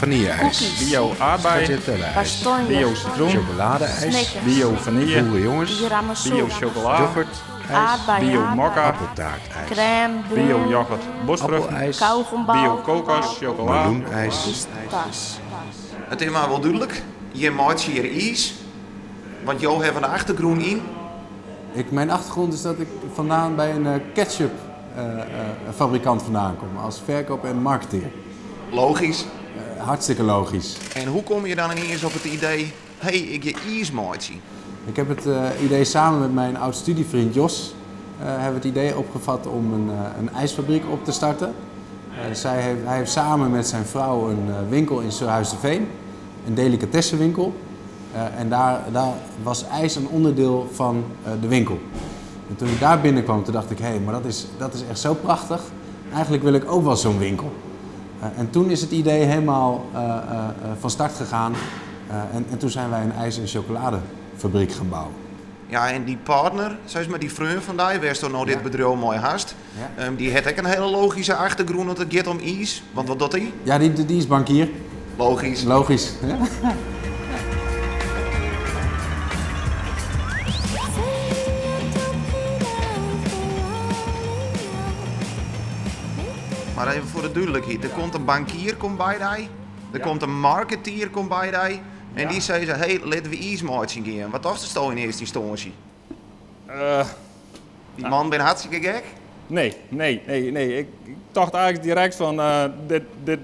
Vanille-ijs. Cookies. Bio aardbei. Stracciatella-ijs. Kastanje. Bio citroen. Chocolade-ijs. Snickers. Bio vanille. Boerenjongens. Tiramisu. Bio chocola. Yoghurt-ijs. Aardbeien. Bio mokka. Appeltaart-ijs. Crème Bio yoghurt bosvruchten. Appel-ijs. Kauwgombal. Bio kokos, chocola. Meloen-ijs. Pistache. It is mar wol dúdlik, jim meitsje hjir iis, want jo hawwe in achtergrûn yn. Ik, mijn achtergrond is dat ik vandaan bij een ketchup fabrikant vandaan kom, als verkoop en marketeer. Logysk. Hartstikke logisch. En hoe komme je dan ineens op it idee, hé, ik gean iis meitsjen? Ik heb het idee samen met mijn oud studievriend Jos, hebben we het idee opgevat om een ijsfabriek op te starten. Hij heeft samen met zijn vrouw een winkel in Surhuisterveen, een delicatessenwinkel. En daar was ijs een onderdeel van de winkel. En toen ik daar binnenkwam, toen dacht ik, hé, maar dat is echt zo prachtig. Eigenlijk wil ik ook wel zo'n winkel. En toen is het idee helemaal van start gegaan. En toen zijn wij een ijs- en chocoladefabriek gaan bouwen. Ja, en die partner, zeg maar, die vriend van die, waar is nou dit bedrijf mooi haast? Die heeft ook een hele logische achtergrond, want het gaat om ijs. Want wat doet hij? Ja, die is bankier. Logisch. Logisch, ja. Maar even voor de duidelijkheid, er komt een bankier komt bij die, er komt een marketeer komt bij die, en die zei ze, hey, laten we ijs maken gaan. Wat was het zo in eerste instantie? Die man ben hartstikke gek? Nee, nee, nee, nee. Ik dacht eigenlijk direct van, dit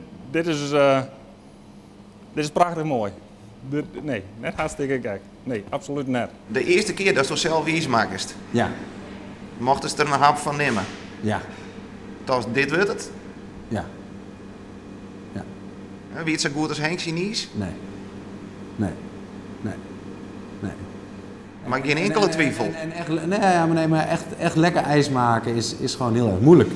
is prachtig mooi. Dit, nee, net hartstikke gek. Nee, absoluut net. De eerste keer dat je zelf ijs maakte? Ja. Mochten ze er een hap van nemen? Ja. Dat was, dit wordt het? Ja. Ja. En wie het zo goed als Henk zijn ijs? Nee. Nee. Nee. Nee. Maar geen enkele twijfel. En echt, nee, ja, maar nee, maar echt, echt lekker ijs maken is gewoon heel erg moeilijk.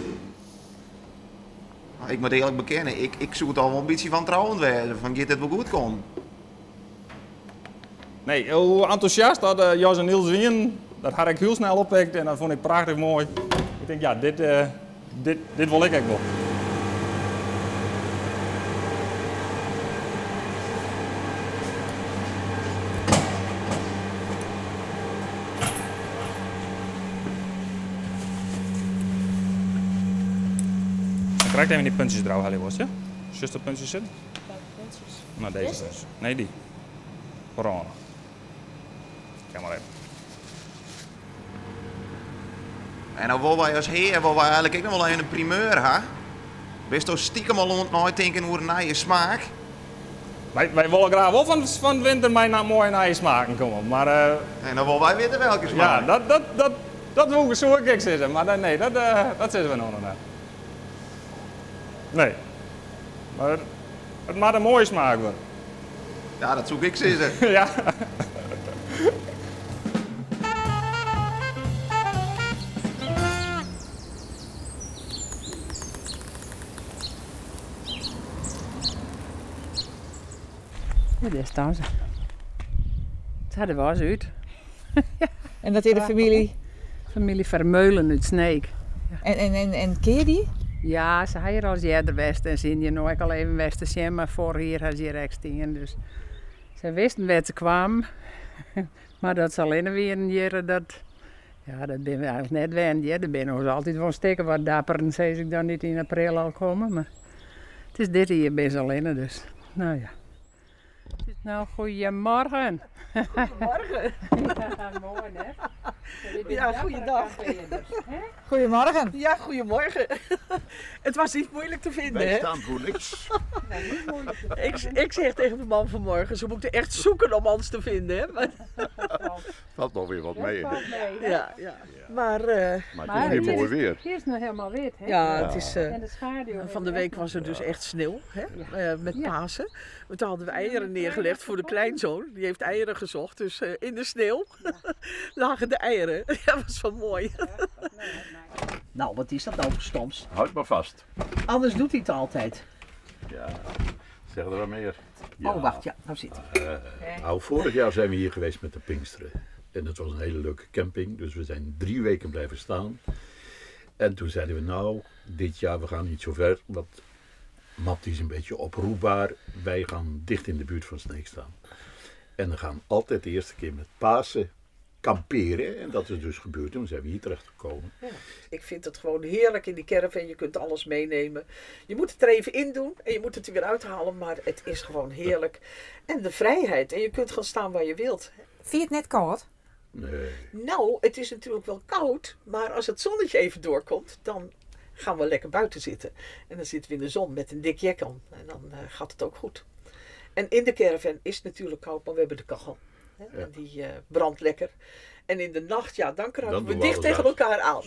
Maar ik moet eerlijk bekennen, ik zoek het al wel een beetje van trouwend werden, van gaat dit wel goed komen? Nee, hoe enthousiast dat Jos en Niels zien, dat had ik heel snel opgepikt en dat vond ik prachtig mooi. Ik denk, ja, dit wil ik echt wel. Krijg even die puntjes eraf, Hallie, was, ja? Zuster puntjes zitten? Welke puntjes? Nou, deze Deze? dus. Nee, die. Corona. Kijk maar even. En dan willen wij als heer, willen wij eigenlijk ook nog wel even een primeur, hè? Bist je stiekem al aan het nadenken over een nieuwe smaak? Wij willen graag wel van winter mij naar mooie nieuwe smaken komen, maar En dan willen wij weten welke smaak. Ja, dat wil ik zo ik zeggen, maar dat, nee, dat zeggen we nog niet. Nee. Maar het moet een mooie smaak worden. Ja, dat zoek ik zeggen. Ja. Ja, daar staan ze. Het hadden we eens uit. En dat is de familie? Familie Vermeulen uit Sneek. Ja. En ken je die? Ja, ze hadden hier al eens eerder west en ze hier nooit al even west te zien, maar voor hier had ze hier echt staan. Dus ze wisten waar ze kwamen. Maar dat ze alleen weer een jaren, dat, ja, dat ben we eigenlijk net wend. Ja, daar ben we altijd wel steken wat dapper en zei ik dan niet in april al komen. Maar het is dit hier best alleen, dus nou ja. Nou, goedemorgen. Goedemorgen. Ja, mooi hè? Ja, goeiedag. Goedemorgen. Ja, goedemorgen. Het was niet moeilijk te vinden, Wij hè? staan voor niks. Ik zeg tegen mijn man vanmorgen, ze moeten echt zoeken om ons te vinden, hè? Maar Valt nog weer wat mee, hè? Valt mee, hè? Ja, ja. Maar Maar het is weer mooi weer. Hier is nog helemaal wit, hè? Ja, het is, En de schaduw. Van de week was er dus echt sneeuw, hè? Ja. Met Ja. Pasen. Toen hadden we eieren neergelegd voor de kleinzoon. Die heeft eieren gezocht, dus in de sneeuw lagen de eieren. Ja, dat was wel mooi. Nou, wat is dat nou voor stoms? Houd maar vast. Anders doet hij het altijd. Ja, zeg er maar meer. Ja. Oh, wacht, ja, nou zit hij. Vorig jaar zijn we hier geweest met de Pinksteren. En dat was een hele leuke camping, dus we zijn 3 weken blijven staan. En toen zeiden we, nou, dit jaar we gaan niet zo ver, want Mat is een beetje oproepbaar. Wij gaan dicht in de buurt van Sneek staan. En we gaan altijd de eerste keer met Pasen kamperen. En dat is dus gebeurd. Toen zijn we hier terecht gekomen. Ja, ik vind het gewoon heerlijk in die caravan. Je kunt alles meenemen. Je moet het er even in doen en je moet het er weer uithalen. Maar het is gewoon heerlijk. En de vrijheid. En je kunt gaan staan waar je wilt. Vind je het net koud? Nee. Nou, het is natuurlijk wel koud. Maar als het zonnetje even doorkomt, dan gaan we lekker buiten zitten. En dan zitten we in de zon met een dik jack aan. En dan gaat het ook goed. En in de caravan is het natuurlijk koud, maar we hebben de kachel. Hè? Ja. En die brandt lekker. En in de nacht, ja, dan kruipen Dan we doen we dicht alles tegen uit. elkaar aan.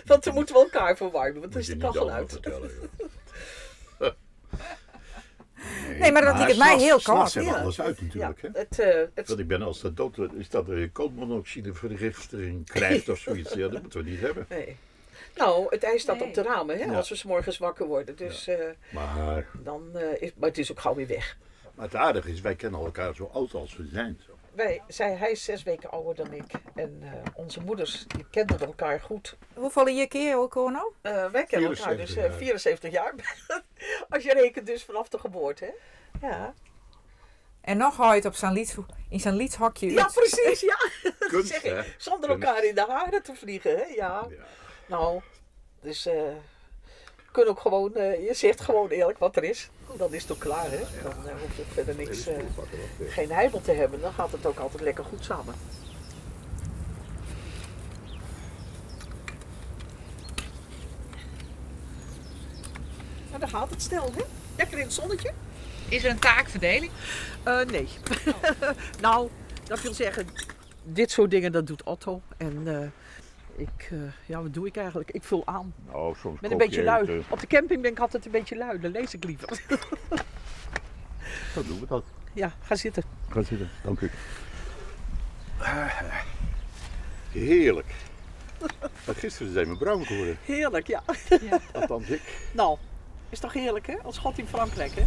Want dan moeten we elkaar verwarmen, want dan Moet is je de niet kachel allemaal uit. vertellen, joh. Nee, maar dat liep het mij heel koud. S'nachts hebben we Ja. alles uit natuurlijk. Ja, Hè? het, Want ik ben als dat dood is dat er koolmonoxidevergiftiging krijgt of zoiets. Ja, dat moeten we niet hebben. nee. Nou, het ijs staat Nee. op de ramen hè, Ja. als we 's morgens wakker worden. Dus, Maar, dan, maar het is ook gauw weer weg. maar het aardige is, wij kennen elkaar zo oud als we zijn. Zo. Hij is 6 weken ouder dan ik. En onze moeders die kenden elkaar goed. Hoeveel je keer ook nou? Wij kennen elkaar dus 74 jaar. 74 jaar. Als je rekent dus vanaf de geboorte. Hè? Ja. En nog hou je het op zijn lieds, in zijn liedshokje Ja, uit. precies. Ja. Dat Kunst, zeg ik. hè? Zonder Kunst. elkaar in de haren te vliegen. Hè? Ja. Ja. Nou, dus we kunnen ook gewoon, je zegt gewoon eerlijk wat er is. Dan is het ook klaar, hè? Dan hoeft het verder niks, geen heibel te hebben. Dan gaat het ook altijd lekker goed samen. Nou, dan gaat het snel, hè? Lekker in het zonnetje. Is er een taakverdeling? Nee. Nou, dat wil zeggen, dit soort dingen, dat doet Otto. En ja, wat doe ik eigenlijk? Ik vul aan. Nou, soms Ik ben een kook beetje je lui. eten. Op de camping ben ik altijd een beetje lui. Dan lees ik liever. Zo doen we dat. Ja, ga zitten. Ga zitten, dank u. Heerlijk. Maar gisteren zijn we bruin geworden. Heerlijk, ja. Althans ik. Nou, is toch heerlijk, hè? Als God in Frankrijk, hè?